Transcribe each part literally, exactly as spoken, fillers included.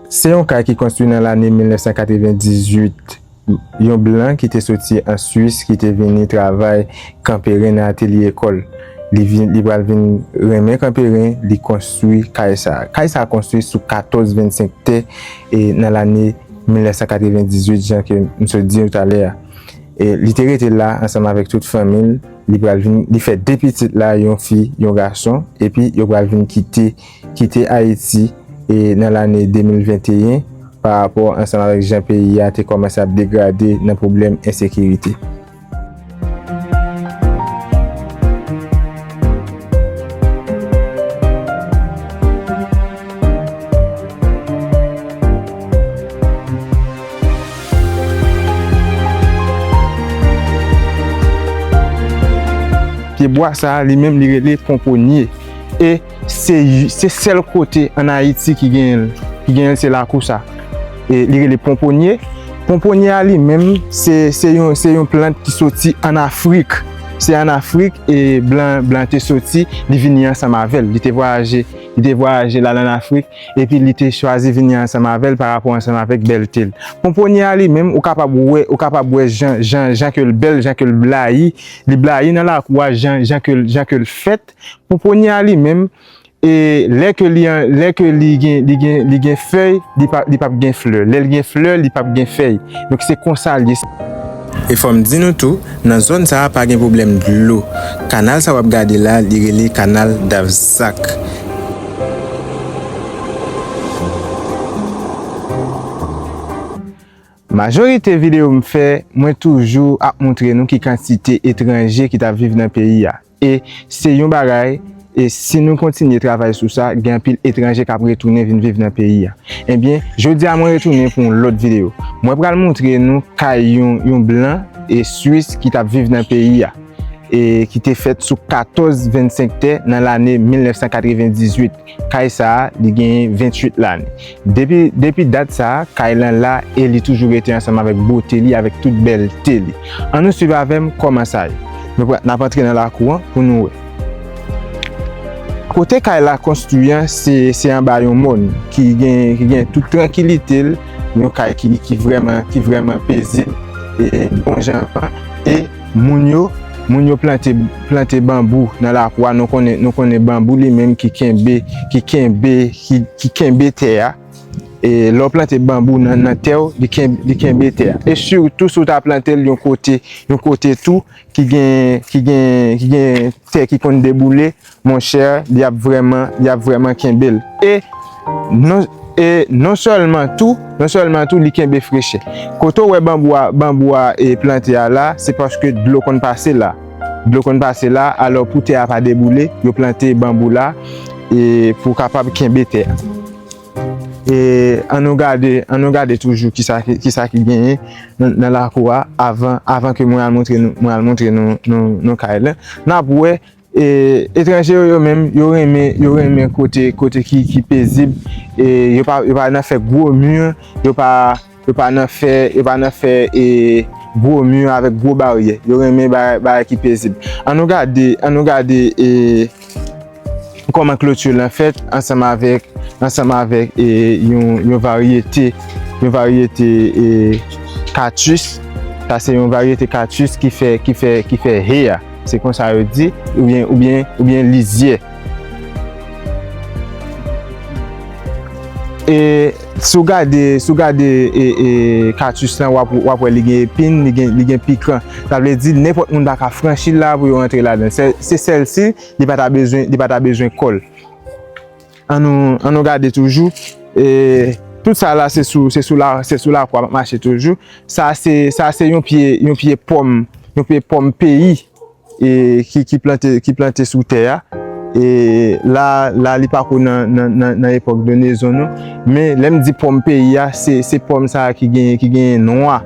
Se yon kay ki konstwi nan lane mil nèf san katrevendizuit. Yon blan ki te soti an Swis, ki te vini travay kanperen nan atelye kò l. Li vin, li pral vin renmen kanperen, li konstwi kay sa a. Kay sa a konstwi sou katòz vennsenk tè, e nan lane mil nèf san katrevendizuit, jan ke m sot di w talè a. E li te rete la ansanm avèk tout fanmi l. Li pral vin, li fè de pitit la, yon fi, yon gason, epi yo pral vin kite, kite Ayiti, e nan lane de mil venteyen, pa rapò ansanm avèk jan peyi a te kòmanse ap degrade nan pwoblèm ensekirite. Pyebwa sa a, li menm, li rele ponponye. E se, se sèl kote ann Ayiti ki genyen l, ki genyen l, se lakou sa. E li rele ponponye. Ponponye a li menm, se, se yon, se yon plant ki soti ann Afrik. Se ann Afrik, e blan, blan te soti, li vini ansanm avè l. Li te vwayaje, li te vwayaje l al ann Afrik, epi li te chwazi vini ansanm avè l pa rapò ansanm avèk bèlte l. Ponponye a li menm, ou kapab wè, ou kapab wè jan, jan, jan ke l bèl, jan ke l blayi, li blayi nan lakou a, jan, jan ke l, jan ke l fèt. Ponponye a li menm, e lè ke li an, lè ke li gen, li gen, li gen fèy, li pa, li p ap gen flè. Lè l gen flè, li p ap gen fèy. Donk, se konsa l ye. E fò m di nou tou, nan zòn sa a pa gen pwoblèm dlo. Kanal sa w ap gade la, li rele kanal Davzak. Majorite videyo m fè, mwen toujou ap montre nou ki kantite etranje ki t ap viv nan peyi a. E se yon bagay, e si nou kontinye travay sou sa, gen anpil etranje k ap retounen vin viv nan peyi a. Ebyen, jodi a mwen retounen pou yon lòt videyo. Mwen pral montre nou kay yon, yon blan e Swis ki t ap viv nan peyi a, e ki te fèt sou katòz vennsenk tè nan lane mil nèf san katrevendizuit. Kay sa a, li genyen venntuit lane. Depi, depi dat sa a, kay lan la e li toujou rete ansanm avèk bote li, avèk tout bèlte li. Ann nou swiv avè m kòman sa ye. Nou pral, n ap antre nan lakou an pou nou wè. Kote kay la konstwi an, se, se anba yon mòn ki gen, ki gen tout trankilite l, yon kay ki, ki vrèman, ki vrèman pezib, e bon jan an. E moun yo, moun yo plante, plante banbou nan lakou a. Nou konnen, nou konnen banbou li menm ki kenbe, ki kenbe, ki, ki kenbe tè a. E lè w plante banbou nan, nan tè w, li ken-, li kenbe tè a. E sitou si w ta plante l yon kote, yon kote tou ki gen, ki gen, ki gen tè ki konn deboule, monchè, li ap vrèman, li ap vrèman kenbe l. E non, e non sèlman tou, non sèlman tou, li kenbe frechè. Kote w wè banbou a, banbou a, e, plante a la, se paske dlo konn pase la. Dlo konn pase la, alò pou tè a pa deboule, yo plante banbou la, e, pou kapab kenbe tè a. E ann nou gade, ann nou gade toujou kisa, kisa ki genyen nan, nan lakou a avan, avan ke mwen al montre nou, mwen al montre nou, nou, nou kay lan. N ap wè, e, etranje yo, yo menm, yo renmen, yo renmen kote, kote ki, ki pezib. E yo pa, yo pa nan fè gwo mi, yo pa, yo pa nan fè, yo pa nan fè, e, gwo mi avèk gwo baryè. Yo renmen bagay, bagay ki pezib. Ann nou gade, ann nou gade, e, kòman kloti lan fèt ansanm avèk, ansanm avèk, e, yon, yon varyete, yon varyete, e, katis. Sa se yon varyete katis ki fè, ki fè, ki fè he a. Se konsa yo di, oubyen, oubyen, oubyen lizyè. E si w gade, si w gade, e, e, katis lan, w ap, w ap wè li gen epin, li gen, li gen pikan. Sa vle di, nenpòt moun pa ka franchi l la pou yo rantre ladan l. Se, se sèl si li pa ta bezwen, li pa ta bezwen kò l. Ann nou, ann nou gade toujou. E tout sa la, se sou, se sou la, se sou lakou a m ap mache toujou. Sa se, sa se yon pye, yon pye pòm, yon pye pòm peyi, e ki, ki plante, ki plante sou tè a. E la, la, li pako nan, nan, nan, nan epòk de nezon, non. Men lè m di pòm peyi a, se, se pòm sa a ki gen, ki gen nwa,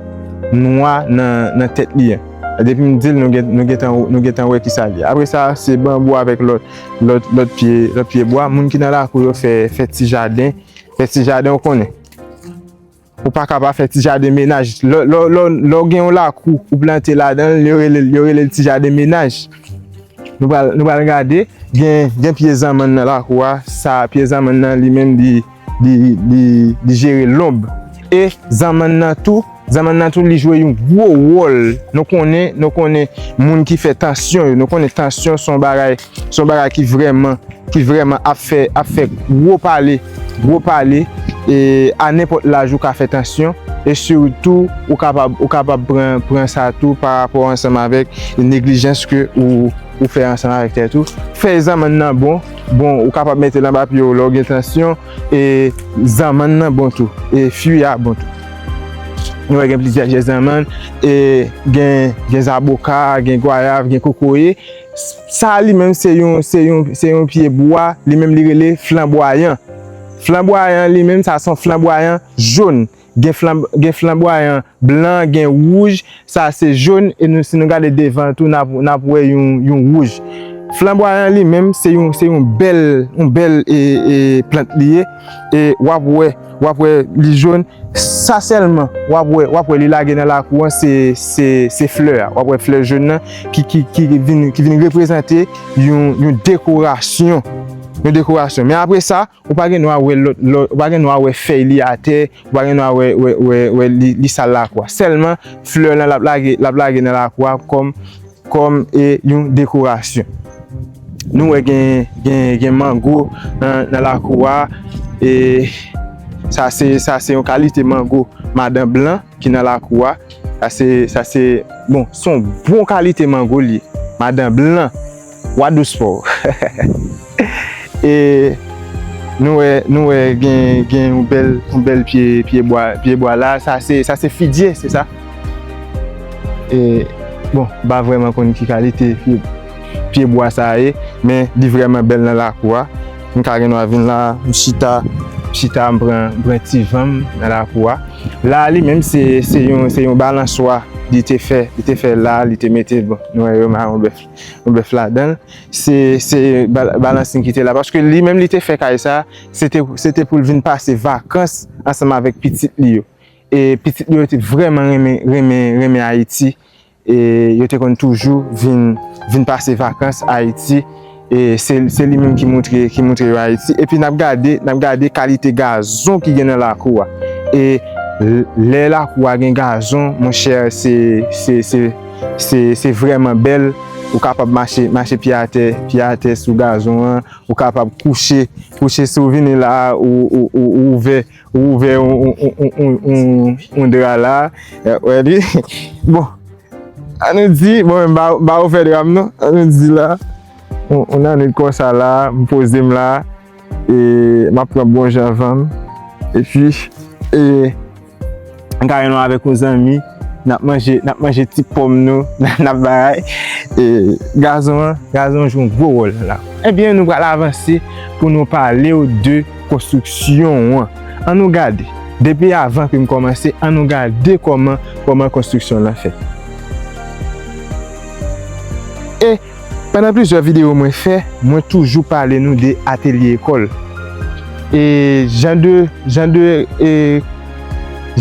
nwa nan, nan tèt li an. Depi m di l, nou gen, nou gentan, nou gentan wè kisa l ye. Apre sa, se banbou avèk lòt, lòt, lòt pye, lòt pye bwa. Moun ki nan lakou yo fè, fè ti jaden, fè ti jaden, ou konnen. Ou pa ka pa fè ti jaden menaj. Lè, lè, lè, lè w gen yon lakou, ou plante ladan l, yo rele l, yo rele l ti jaden menaj. Nou pral, nou pral gade, gen, gen pye zanmann nan lakou a. Sa, pye zanmann nan, li menm, li, li, li, li jere lonb. E zanmann nan tou, zanmann nan tou, li jwe yon gwo wòl. Nou konnen, nou konnen moun ki fè tansyon yo. Nou konnen tansyon se yon bagay, se yon bagay ki vrèman, ki vrèman ap fè, ap fè gwo pale, gwo pale. E a nenpòt laj ou ka fè tansyon. E sitou, ou kapab, ou kapab pran, pran sa tou pa rapò ansanm avèk neglijans ke ou, ou fè ansanm avèk tèt ou. Fèy zanmann nan bon, bon, ou kapab mete l anba pye w lè w gen tansyon, e zanmann nan bon tou, e fwi a bon tou. Nou wè gen plizyè jè zanmann, e gen, gen zaboka, gen gwayav, gen kokoye. Sa a li menm se yon, se yon, se yon pye bwa, li menm li rele flanbwayan. Flanbwayan li menm, sa se yon flanbwayan jòn. Gen flan-, gen flanbwayan blan, gen wouj, sa se jòn, e nou, si nou gade devan tou, n ap, n ap wè yon, yon wouj. Flanbwayan li menm, se yon, se yon bèl, yon bèl, e, e, plant li ye, e w ap wè, w ap wè li jòn. Sa sèlman, w ap wè, w ap wè li lage nan lakou an, se, se, se flè a. W ap wè flè jòn nan ki, ki, ki vin, ki vin reprezante yon, yon dekorasyon. Yon dekorasyon. Men apre sa, ou pa gen dwa wè lòt, lòt, ou pa gen dwa wè fèy li atè, ou pa gen dwa wè, wè, wè, wè li, li sal lakou a. Sèlman, flè lan l ap lage, l ap lage nan lakou a kòm, kòm, e, yon dekorasyon. Nou wè gen, gen, gen mango nan, nan lakou a, e sa se, sa se yon kalite mango madan blan ki nan lakou a. Sa se, sa se, bon, se yon bon kalite mango li ye. Madan blan, wa dous pa w. E nou wè, nou wè gen, gen yon bèl, yon bèl pye, pye bwa, pye bwa la. Sa se, sa se fidye, se sa? E, bon, m pa vrèman konn ki kalite pye, pye bwa sa ye, men li vrèman bèl nan lakou a. M ka gen dwa vin la, m chita, m chita, m pran, m pran ti van m nan lakou a. La, li menm, se, se yon, se yon balanswa li te fè, li te fè la, li te mete, bon, nou wè yo, ma yon bèf, yon bèf ladan l. Se, se bal-, balansing ki te la. Paske li menm, li te fè kay sa, se te, se te pou l vin pase vakans ansanm avèk pitit li yo. E pitit li yo te vrèman renmen, renmen, renmen Ayiti. E yo te konn toujou vin, vin pase vakans Ayiti. E se, se li menm ki moutre, ki moutre yo Ayiti. Epi n ap gade, n ap gade kalite gazon ki gen nan lakou a. E l-, lè lakou a gen gazon, monchè, se, se, se, se, se vrèman bèl. Ou kapab mache, mache pye atè, pye atè sou gazon an. Ou kapab kouche, kouche si w vini la, ou, ou, ou, ou ouvè, ou ouvè yon, yon, yon dra la. Wè li. Bon, ann nou di, bon, m pa, m pa ouvè dra m non. Ann nou di la, yon, yon lannwit konsa la, m poze m la, e m ap pran bon jan van m. Epi, e, m ka gen nou avèk yon zanmi, n ap manje, n ap manje ti pòm nou, n ap bagay. E, gazon an, gazon an jwe yon gwo wòl la. Ebyen, nou pral avanse pou nou pale w de konstriksyon an. Ann nou gade. Depi avan ke m kòmanse, ann nou gade kòman, kòman konstriksyon lan fèt. E pandan plizyè videyo mwen fè, mwen toujou pale nou de atelye ekòl. E jan de, jan de, e,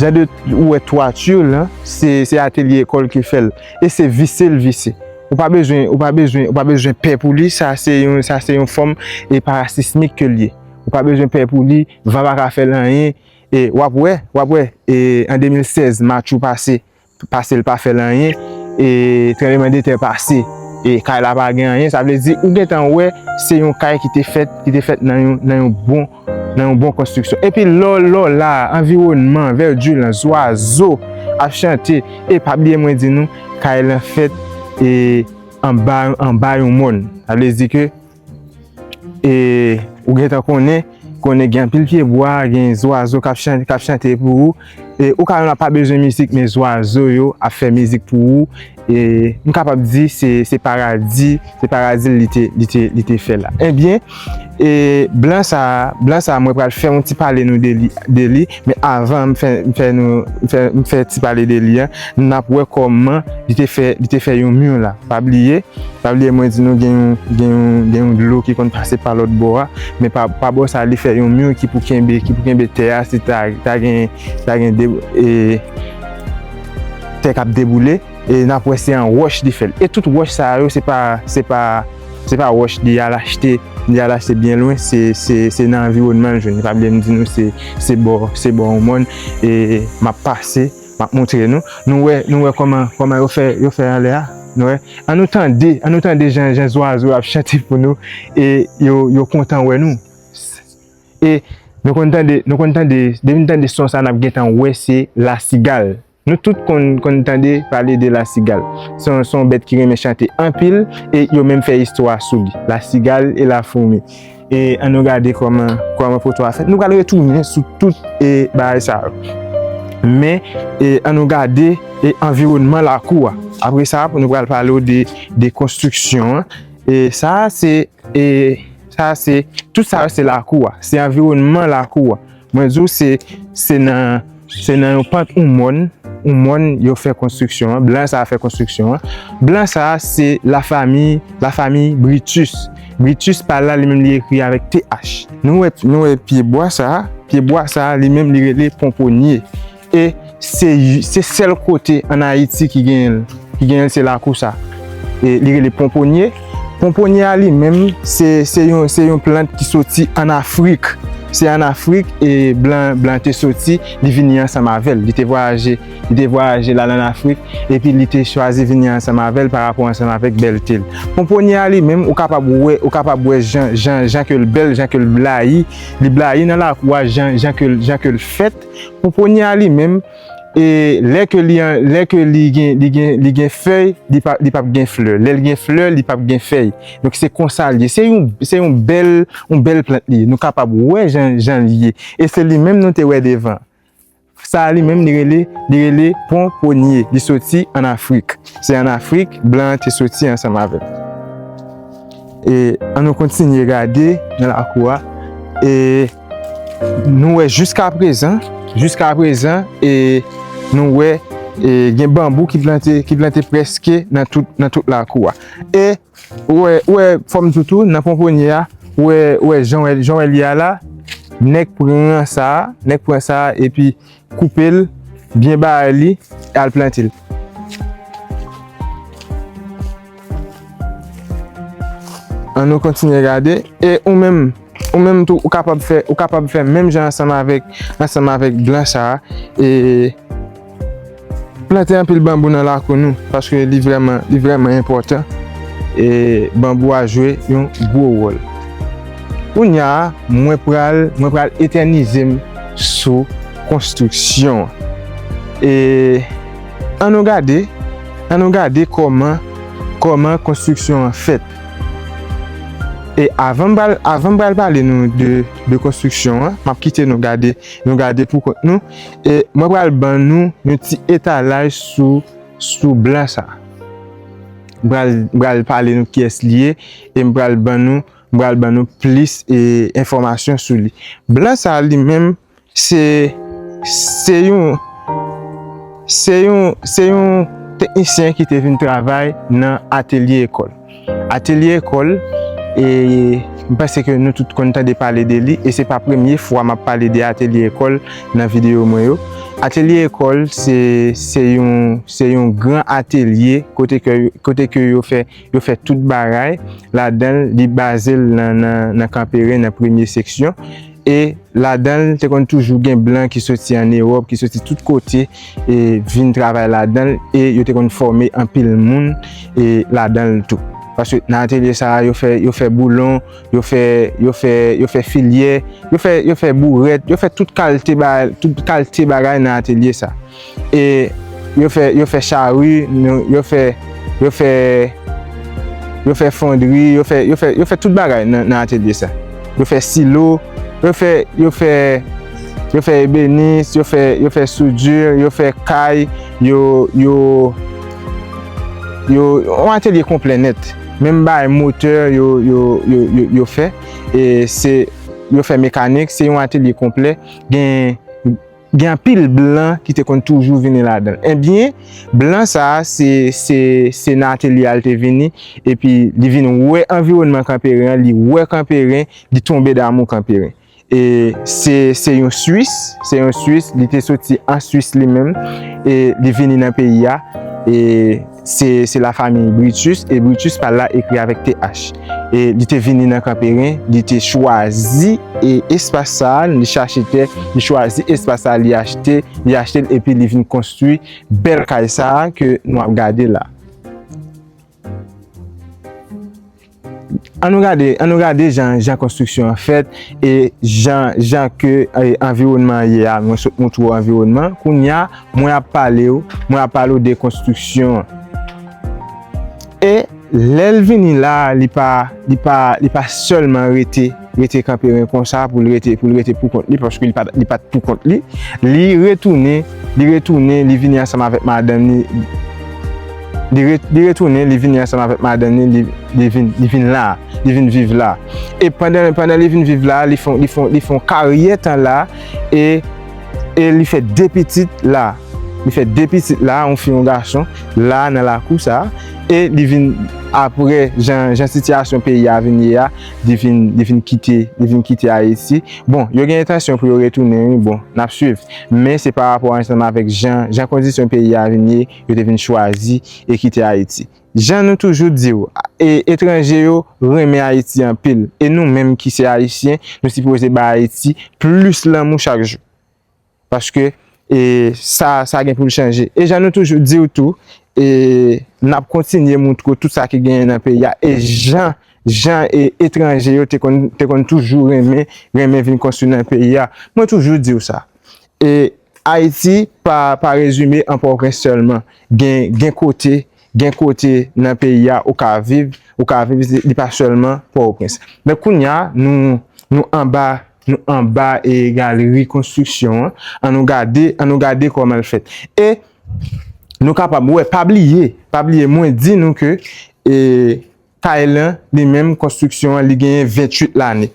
jan de, ou wè twati lan, se, se atelye ekòl ki fè l. E se vise l vise. Ou pa bezwen, ou pa bezwen, ou pa bezwen pè pou li, sa se yon, sa se yon fòm, e, parasismik ke l ye. Ou pa bezwen pè pou li, van pa ka fè l anyen. E w ap wè, w ap wè, e, an de mil sèz, Matthew pase, pase l pa fè l anyen, e, tranblemanntè pase, e, kay la pa gen anyen, sa vle di ou gentan wè se yon kay ki te fèt, ki te fèt nan yon, nan yon bon, nan yon bon konstriksyon. Epi lè w, lè w la, anviwònman, vèdi lan, zwazo ap chante, e pa bliye mwen di nou, kay lan fèt, e, anba, anba yon mòn. Sa vle di ke, e, ou gentan konnen, konnen gen anpil pye bwa, gen zwazo k ap chan-, k ap chante pou ou. E ou ka wè pa bezwen mizik, men zwazo yo ap fè mizik pou ou. E m kapab di se, se paradi, se paradi li te, li te, li te fè la. Ebyen, e blan sa, blan sa mwen pral fè yon ti pale nou de li, de li, men avan m fè, m fè nou, m fè, m fè ti pale de li an, n ap wè kòman li te fè, li te fè yon mi la. Pa bliye, pa bliye mwen di nou gen yon, gen yon, gen yon dlo ki konn pase pa lòt bò a, men pa, pa bò sa li fè yon mi ki pou kenbe, ki pou kenbe tè a si ta, ta gen, ta gen de, e, tè k ap deboule, e n ap wè se an wòch li fè l. E tout wòch sa yo, se pa, se pa, Se pa wòch li al achte, li al achte byen lwen, se, se, se nan anviwònman l jwenn. Pa bliye m di nou se, se bò, se bò yon mòn, e m ap pase, m ap montre nou. Nou wè, nou wè kòman, kòman yo fè, yo fè anlè a? Nou wè? An nou tande, an nou tande jan, jan zwazo ap chante pou nou, e yo, yo kontan wè nou. E nou konn tande, nou konn tande, depi n tande son sa, n ap gentan wè se lasigal. Nou tout konn, konn tande pale de lasigal. Se yon, se yon bèt ki renmen chante anpil e yo menm fè istwa sou li. Lasigal e lafoumi. E an nou gade kòman, kòman foto a fèt. Nou pral retounen sou tout e bagay sa yo. Men e an nou gade e anviwònman lakou a. Apre sa, nou pral pale w de, de konstriksyon an. E sa a se, e sa a se, tout sa yo se lakou a. Se anviwònman lakou a. Mwen di w se, se nan, se nan yon pant yon mòn, yon mòn yo fè konstriksyon an, blan sa a fè konstriksyon an. Blan sa a se lafanmi, lafanmi Britus. Britus pa la li menm li ekri avèk T H. Nou wè, nou wè pye bwa sa a, pye bwa sa a li menm li rele ponponye. E se, se sèl kote ann Ayiti ki genyen l, ki genyen l se lakou sa. E li rele ponponye. Ponponye a li menm, se, se yon, se yon plant ki soti ann Afrik. Se ann Afrik e blan, blan te soti, li vini ansanm avè l. Li te vwayaje, li te vwayaje l al ann Afrik, epi li te chwazi vini ansanm avè l parapò ansanm avèk bèlte l. Ponponye a li menm, ou kapab wè, ou kapab wè jan, jan, jan ke l bèl, jan ke l blayi, li blayi nan lakou a, jan, jan ke l, jan ke l fèt. Ponponye a li menm, e lè ke li an, lè ke li gen, li gen, li gen fèy, li pa, li p ap gen flè. Lè l gen flè, li p ap gen fèy. Donk se konsa l ye. Se yon, se yon bèl, yon bèl plant li ye. Nou kapab wè jan, jan li ye. E se li menm nou te wè devan. Sa a li menm li rele, li rele ponponye. Li soti ann Afrik. Se ann Afrik blan an te soti ansanm avè l. E an nou kontinye gade nan lakou a. E nou wè jiskaprezan, jiskaprezan, e nou wè, e gen banbou ki plante, ki plante prèske nan tout, nan tout lakou a. E ou wè, ou wè fòm toutou nan ponponye a, ou wè, ou wè jan wè, jan wè li a la, nèg pran sa a, nèg pran sa a, epi koupe l, byen bare li, e al plante l. An nou kontinye gade. E ou menm, ou menm tou, ou kapab fè, ou kapab fè menm jan ansanm avèk, ansanm avèk blan sa a. E plante anpil banbou nan lakou nou, paske li vrèman, li vrèman enpòtan. E banbou a jwe yon gwo wòl. Kounye a, mwen pral, mwen pral etènize m sou konstriksyon an. E an nou gade, an nou gade kòman, kòman konstriksyon an fèt. E avan m pral, avan m pral pale nou de, de konstriksyon an, m ap kite nou gade, nou gade pou kont nou. E mwen pral ban nou yon ti etalaj sou, sou blan sa. M pral, m pral pale nou kiyès li ye, e m pral ban nou, m pral ban nou plis, e, enfòmasyon sou li. Blan sa li menm, se, se yon, se yon, se yon teknisyen ki te vin travay nan atelye Ecole. Atelye Ecole, e, m panse ke nou tout konn tande pale de li, e se pa premye fwa m ap pale de atelye Ecole nan videyo mwen yo. Atelye Ecole, se, se yon, se yon gran atelye kote ke, kote ke yo fè, yo fè tout bagay ladan l, li baze l nan, nan, nan Kanperen, nan premye seksyon. E ladan l, te konn toujou gen blan ki soti ann Ewòp, ki soti tout kote, e vin travay ladan l, e yo te konn fòme anpil moun, e ladan l tou. Paske nan atelye sa a, yo fè, yo fè boulon, yo fè, yo fè, yo fè filyè, yo fè, yo fè bourèt, yo fè tout kalte ba-, tout kalte bagay nan atelye sa. E yo fè, yo fè chari, nou, yo fè, yo fè, yo fè fondri, yo fè, yo fè, yo fè tout bagay nan, nan atelye sa. Yo fè silo, yo fè, yo fè, yo fè ebenis, yo fè, yo fè soudure, yo fè kay, yo, yo, yo, yon atelye konplè nèt. Menm bagay motè, yo, yo, yo, yo, yo fè. E se, yo fè mekanik, se yon atelye konplè. Gen, gen anpil blan ki te konn toujou vini ladan l. Ebyen, blan sa a, se, se, se nan atelye a l te vini, epi li vin wè anviwònman Kanperen an, li wè Kanperen, li tonbe damou Kanperen. E se, se yon Swis, se yon Swis, li te soti an Swis li menm, e li vini nan peyi a, e Se, se lafanmi Brutus, e Brutus pa l la ekri avèk T H. E li te vini nan Kanperen, li te chwazi e espas sa a, li chache tè, li chwazi espas sa a, li achte, li achte l, epi li vin konstwi bèl kay sa a ke nou ap gade la. An nou gade, an nou gade jan, jan konstriksyon an fèt e jan, jan ke, e, anviwònman an ye a. Mwen sot moutre w anviwònman. Kounye a, mwen ap pale w, mwen ap pale w de konstriksyon an. E lè l vini la, li pa, li pa, li pa sèlman rete, rete Kanperen konsa pou l rete, pou l rete pou kont li, paske li pa, li pa t pou kont li. Li retounen, li retounen, li vini ansanm avèk madanm li. Li re-, li retounen, li vini ansanm avèk madanm li, li, li vin, li vin la, li vin viv la. E pandan, pandan li vin viv la, li fè, li fè, li fè yon karyè tan la, e, e li fè de pitit la. Li fè de pitit la, yon fi, yon gason, la nan lakou sa, e li vin, apre jan, jan sitiyasyon peyi a vin ye a, li vin, li vin kite, li vin kite Ayiti. Bon, yo gen entansyon pou yo retounen, wi, bon, n ap swiv. Men se pa rapò ansanm avèk jan, jan kondisyon peyi a vin ye, yo te vin chwazi e kite Ayiti. Jan nou toujou di w, e, etranje yo renmen Ayiti anpil. E nou menm ki se Ayisyen, nou sipoze bay Ayiti plis lanmou chak jou. Paske, e, sa, sa gen pou l chanje. E jan nou toujou di w tou, e, n ap kontinye moutre w tout sa ki genyen nan peyi a. E jan, jan, e, etranje yo te konn, te konn toujou renmen, renmen vin konstwi nan peyi a. Mwen toujou di w sa. E Ayiti pa, pa rezime an Pòtoprens sèlman. Gen, gen kote, gen kote nan peyi a ou ka viv, ou ka viv, li pa sèlman Pòtoprens. Men kounye a, nou, nou anba, nou anba, e, galri konstriksyon an. An nou gade, an nou gade kòman l fèt. E nou kapab wè, pa bliye, pa bliye, mwen di nou ke, e, kay lan, li menm, konstriksyon an, li genyen venntuit lane.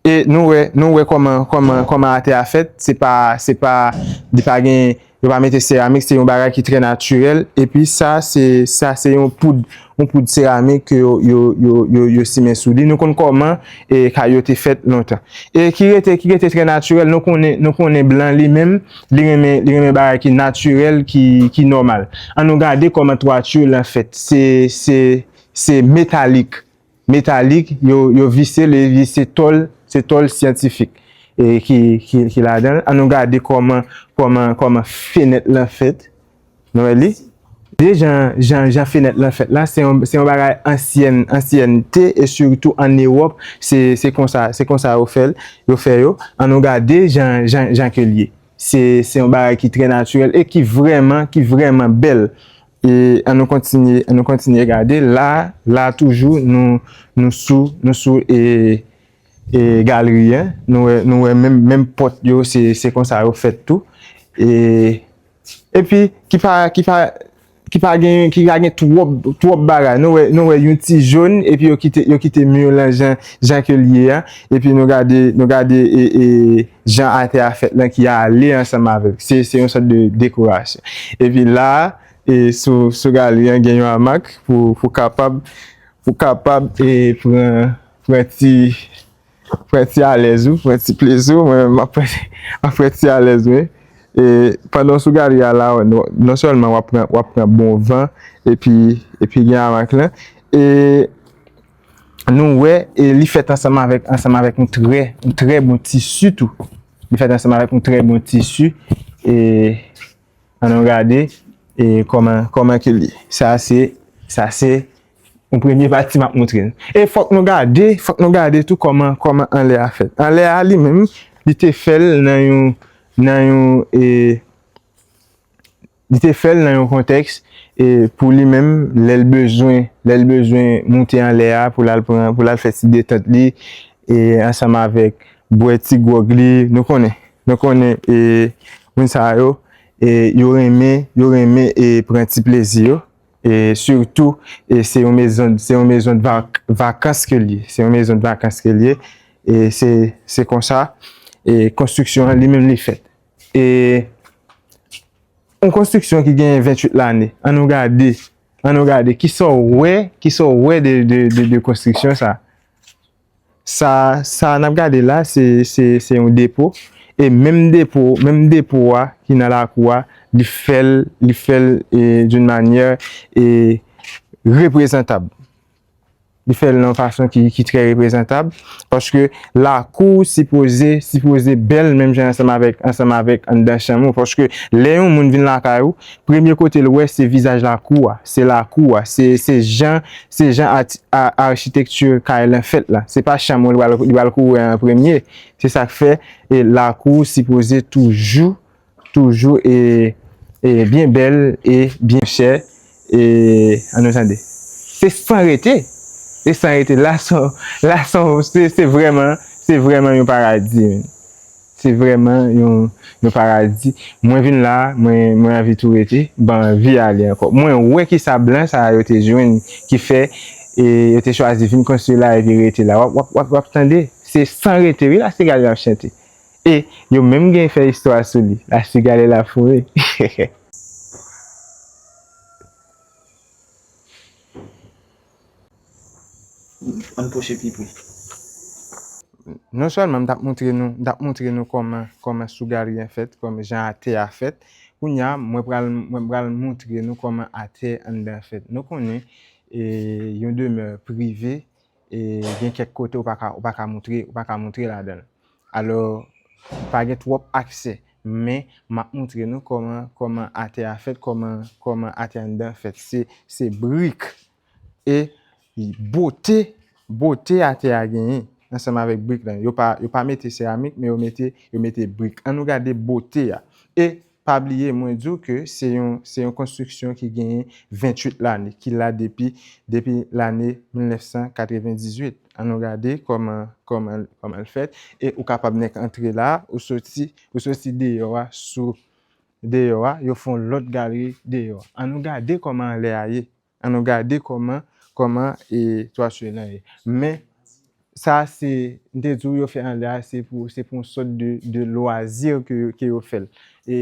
E nou wè, nou wè kòman, kòman, kòman atè a fèt, se pa, se pa, li pa gen, yo pa mete seramik, se yon bagay ki trè natirèl. Epi sa, se, sa, se yon poud, yon poud seramik ke yo, yo, yo, yo, yo simen sou li. Nou konn kòman, e, kay yo te fèt lontan. E ki rete, ki rete trè natirèl, nou konnen, nou konnen blan li menm, li renmen, li renmen bagay ki natirèl, ki, ki nòmal. An nou gade kòman twati lan fèt. Se, se, se metalik. Metalik, yo, yo vise l, epi se tòl, se tòl syantifik, e, ki, ki, ki ladan l. An nou gade kòman, kòman, kòman fenèt lan fèt. Nou wè li? De jan, jan, jan fenèt lan fèt la, se yon, se yon bagay ansyen, ansyen te, e sitou ann Ewòp, se, se konsa, se konsa yo fè l, yo fè yo. An nou gade jan, jan, jan ke l ye. Se, se yon bagay ki trè natirèl e ki vrèman, ki vrèman bèl. E an nou kontinye, an nou kontinye gade. La, la toujou, nou, nou sou, nou sou, e, e, galri a. Nou wè, nou wè menm, menm pòt yo, se, se konsa yo fèt tou. E, epi, ki pa, ki pa, ki pa gen, ki pa gen twòp, twòp bagay. Nou wè, nou wè yon ti jòn, epi yo kite, yo kite mi lan jan, jan ke l ye a. Epi nou gade, nou gade, e, e, jan atè a fèt lan ki ale ansanm avèk. Se, se yon sòt de dekorasyon. Epi la, e, sou, sou galri an, gen yon amak pou, pou kapab, pou kapab, e, pran, pran ti, pran ti alèz ou, pran ti plezi w. Mwen menm, m ap pran, m ap pran ti alèz mwen. E, pandan w sou galri a la, non, non sèlman w ap pran, w ap pran bon van, epi, epi gen amak lan. E nou wè, e li fèt ansanm avèk, ansanm avèk yon trè, yon trè bon tisi tou. Li fèt ansanm avèk yon trè bon tisi. E, an nou gade, e kòman, kòman ke li ye. Sa se, sa se yon premye pati m ap montre nou. E fòk nou gade, fòk nou gade tou kòman, kòman anlè a fèt. Anlè a li menm, li te fè l nan yon, nan yon, e, li te fè l nan yon kontèks, e, pou li menm, lè l bezwen, lè l bezwen moute anlè a, pou l al pran, pou l al fè ti detant li, e, ansanm avèk bwè ti gwòg li, nou konnen, nou konnen, e, moun sa yo, e, yo renmen, yo renmen, e, pran ti plezi yo. E sitou, e se yon mezon, se yon mezon de vak-, vakans ke l ye. Se yon mezon de vakans ke l ye. E se, se konsa, e konstriksyon an li menm li fèt. E yon konstriksyon ki gen venntuit lane. An nou gade, an nou gade. Kisa w wè, kisa w wè de, de, de, de konstriksyon sa? Sa, sa n ap gade la, se, se, se yon depo. E menm depo, menm depo a ki nan lakou a, li fè l, li fè l e d'une manière e reprezantab. Li fè l nan yon fason ki, ki trè reprezantab. Paske lakou sipoze, sipoze bèl menm jan ansanm avèk, ansanm avèk anndan chanm ou. Paske lè yon moun vin lakay ou, premye kote l wè se vizaj lakou a, se lakou a, se, se jan, se jan ati-, a-, achitekti kay lan fèt la. Se pa chanm ou li pral, li pral kouri an premye. Se sa k fè e lakou sipoze toujou, toujou e, e byen bèl e byen chè. E ann nou tande. Se san rete. Se san rete. La son, la son, se, se vrèman, se vrèman yon paradi, men. Se vrèman yon, yon paradi. Mwen vin la, mwen, mwen anvi tou rete, ban anvi ale ankò. Mwen wè ki sa blan sa yo te jwenn, ki fè, e yo te chwazi vin konstwi la epi rete la. W ap, w ap, w ap, w ap tande. Se san rete, wi, la se gade l ap chante. E yo menm gen fè istwa sou li. La sigale la foure. Ann pwoche pi pre. Non sèlman m t ap montre nou, m t ap montre nou kòman, kòman Sougaryen fèt, kòman jan atè a fèt. Kounye a, mwen pral, mwen pral montre nou kòman atè anndan fèt. Nou konnen, e, yon demè prive, e gen kèk kote ou pa ka, ou pa ka montre, ou pa ka montre ladan l. Alò, pa gen twòp aksè, men m ap montre nou kòman, kòman atè a fèt, kòman, kòman atè anndan fèt. Se, se brik e bote, bote atè a genyen ansanm avèk brik lan. Yo pa, yo pa mete seramik, men yo mete, yo mete brik. Ann nou gade bote a. E pa bliye, mwen di w ke se yon, se yon konstriksyon ki genyen venntuit lane, ki la depi, depi lane mil nèf san katrevendizuit. Ann nou gade kòman, kòman, kòman l fèt. E ou kapab nèk antre la, ou soti, ou soti deyò a, sou deyò a, yo fè yon lòt galri deyò a. Ann nou gade kòman anlè a ye. Ann nou gade kòman, kòman, e, twati lan ye. Men, sa se, m te di w yo fè anlè a, se pou, se pou yon sòt de, de lwazi ke, ke yo fè l. E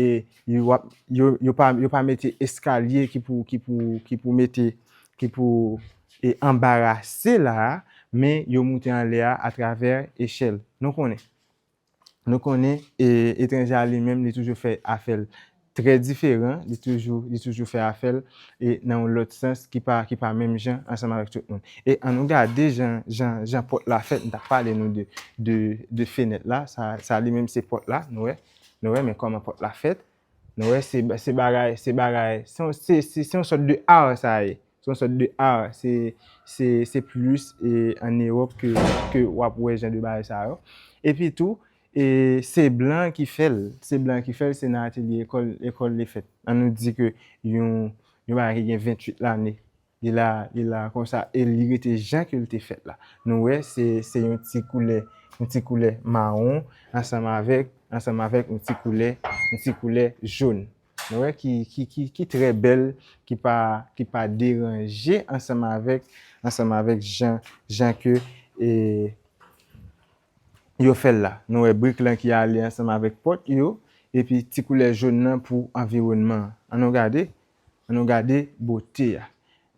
yo ap, yo, yo pa, yo pa mete eskalye ki pou, ki pou, ki pou mete, ki pou, e, anbarase la a, men yo moute anlè a atravè echèl. Nou konnen. Nou konnen, e, etranje a li menm, li toujou fè afè l trè diferan, li toujou, li toujou fè afè l, e, nan yon lòt sans ki pa, ki pa menm jan ansanm avèk tout moun. E ann nou gade jan, jan, jan pòt la fèt, m t ap pale nou de, de, de fenèt la, sa, sa li menm se pòt la, nou wè, nou wè, men kòman pòt la fèt, nou wè, se, se bagay, se bagay, se yon, se, se, se yon sòt de ar sa ye. Se yon sòt de ar. Se, se, se plis, e, ann Ewòp ke, ke w ap wè jan de bagay sa yo. Epi tou, e, se blan ki fè l. Se blan ki fè l, se nan atelye ekòl, ekòl li fèt. Ann nou di ke yon, yon bagay ki gen venntuit lane, li la, li la konsa, e li rete jan ke l te fèt la. Nou wè, se, se yon ti koulè, yon ti koulè mawon, ansanm avèk, ansanm avèk yon ti koulè, yon ti koulè jòn. Nou wè ki, ki, ki, ki trè bèl, ki pa, ki pa deranje ansanm avèk, ansanm avèk jan, jan ke, e, yo fè l la. Nou wè brik lan ki ale ansanm avèk pòt yo, epi ti koulè jòn nan pou anviwònman an. Ann nou gade, ann nou gade bote a.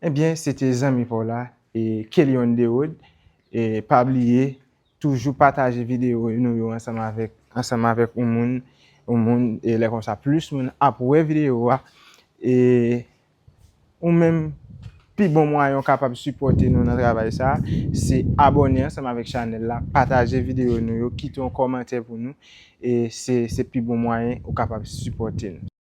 Ebyen, se te zanmi pa w la, e, Kelly on the road. E pa bliye, toujou pataje videyo nou yo ansanm avèk, ansanm avèk yon moun, yon moun, e lè konsa, plis moun ap wè videyo a. E ou menm, pi bon mwayen ou kapab sipòte nou nan travay sa, se abòne ansanm avèk chanèl la, pataje videyo nou yo, kite yon kòmantè pou nou, e se, se pi bon mwayen ou kapab sipòte nou.